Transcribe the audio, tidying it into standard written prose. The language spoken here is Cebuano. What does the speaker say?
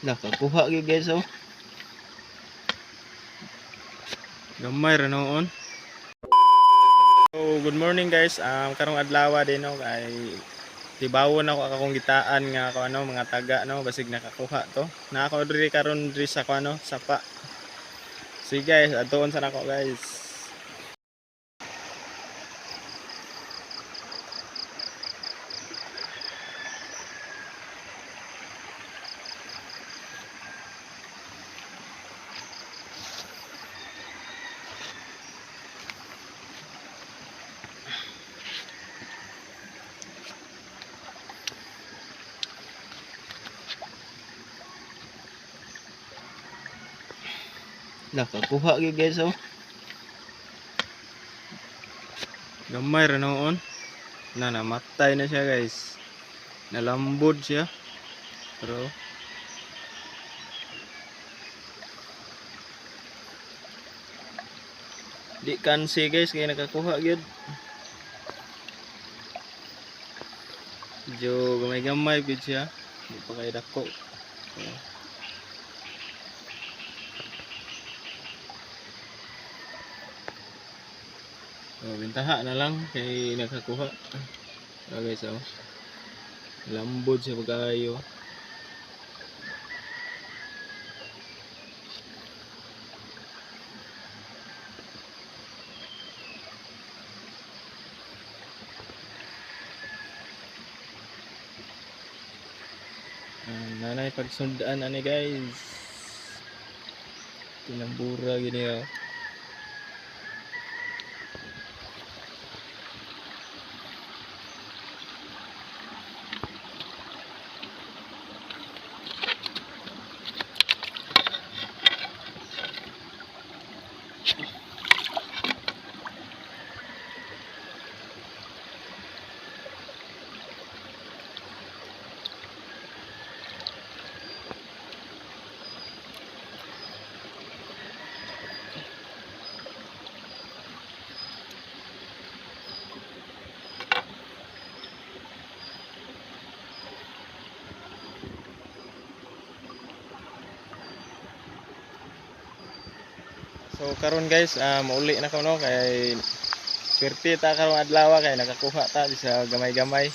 Nakakuha gyud, guys, oh. Gamay ra noon. So, good morning, guys. Karong adlaw din, no, kay tibawon ako akong gitaan nga ako ano mga taga, no, basig nakakuha to. Na ako diri karon diri sa ko ano sapa. Sige guys, atuon sa nako, guys. Nakakuha gyud, guys, oh. Gamay ra noon. Na namatay na siya, guys. Nalambod siya. Pero di kansi, guys, kay nakakuha gyud. Medyo gamay-gamay gyud siya. Di pa kay dako. So, bintaha na lang kay nakakuha. So, guys, oh. Lambod siya pagkayo. Ah, nanay pagsundaan ani, guys. Tinambura gini, oh. So karon, guys, mauli na ko, no, kay swerte ta karong adlaw kay nakakuha ta bisa gamay-gamay.